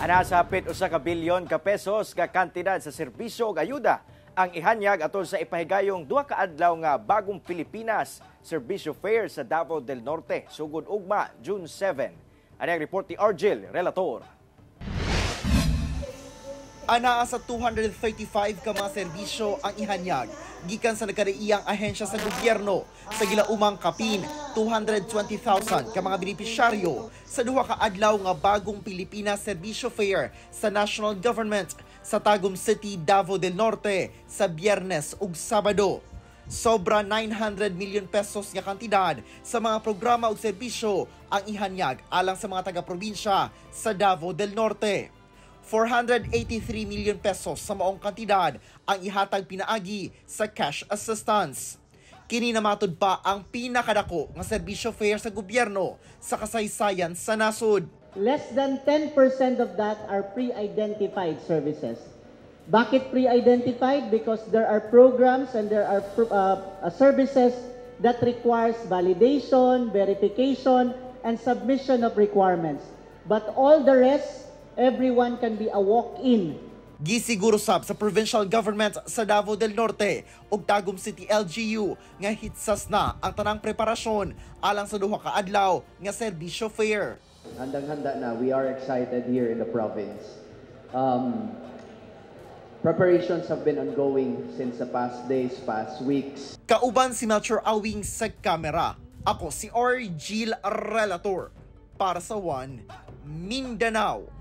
Ana sa hapit 1 ka bilyon ka pesos nga kantidad sa serbisyo ug ayuda ang ihanyag atol sa ipahigayong 2 ka adlaw nga Bagong Pilipinas Serbisyo Fair sa Davao del Norte sugod ugma, June 7. Ani ang report ni Argel Relator. Anaa sa 235 ka mga serbisyo ang ihanyag gikan sa nagkadaiyang ahensya sa gobyerno sa gilaumang kapin 220,000 ka mga benepisyaryo sa 2 ka adlaw nga Bagong Pilipinas Serbisyo Fair sa national government sa Tagum City, Davao del Norte sa Biyernes ug Sabado. Sobra 900 million pesos nga kantidad sa mga programa ug serbisyo ang ihanyag alang sa mga taga-probinsya sa Davao del Norte. 483 million pesos sa maong kantidad ang ihatag pinaagi sa cash assistance. Kini namatud pa ang pinakadako nga serbisyo fair sa gobyerno sa kasaysayan sa nasod. Less than 10% of that are pre-identified services. Bakit pre-identified? Because there are programs and there are services that requires validation, verification, and submission of requirements. But all the rest, everyone can be a walk-in. Gisiguro sab sa provincial government sa Davao del Norte ug Tagum City LGU nga hitsas na ang tanang preparasyon alang sa 2 ka adlaw nga serbisyo fair. Handang-handa na. We are excited here in the province. Preparations have been ongoing since the past days, past weeks. Kauban si Melchor Awing sa kamera. Ako si Argil Relator para sa One Mindanao.